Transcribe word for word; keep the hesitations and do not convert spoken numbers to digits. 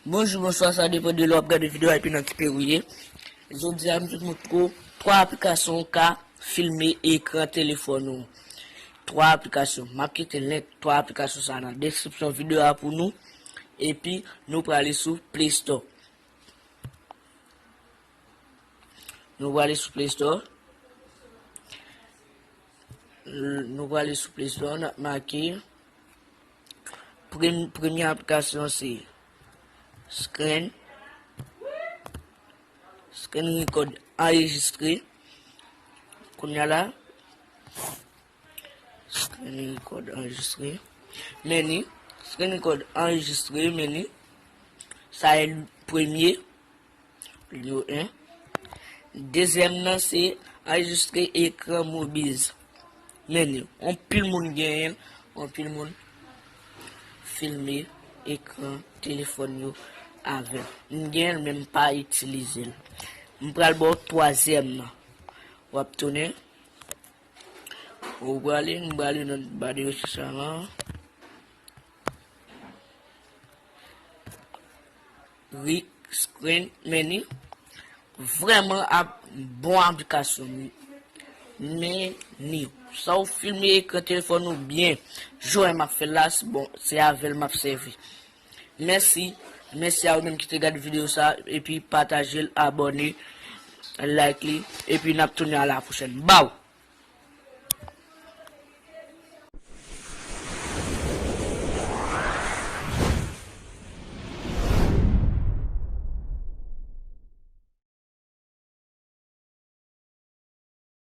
Bonjou, bonswa, sa depann de lè w ap gade videyo a epi nan ki peyi w ye. Jodi a, m sot montre w twa aplikasyon ou ka filme ekran telefòn ou. Twa aplikasyon. M ap kite link twa aplikasyon sa nan deskripsyon videyo a pou nou. Epi, nou prale sou Play Store. Nou prale sou Play Store. Nou prale sou Play Store, n ap make prem-, premye aplikasyon se Screen, Screen Record anrejistre. Kounye a la, Screen Record anrejistre. Men ni, Screen Record anrejistre, men ni. Sa e premye. Nimewo en. Dezyèm nan se anrejistre ekran mobiz. Men ni, anpil moun genyen l, anpil moun filme ekran telefòn yo avè l. M genyen l, men m pa itilize l. M pral ba w twazyèm nan. W ap tounen. Ou prale, m prale nan ba de rechèch la. Rick Screen, men ni vrèman ap bon aplikasyon. Men ni, sa ou filme ekran telefòn ou byen, jan m ap fè l la, se bon, se avè l m ap sèvi. Mèsi, mèsi a ou menm ki te gade videyo sa, epi pataje l, abòne, like li, epi n ap tounen a la pwochèn. Baw!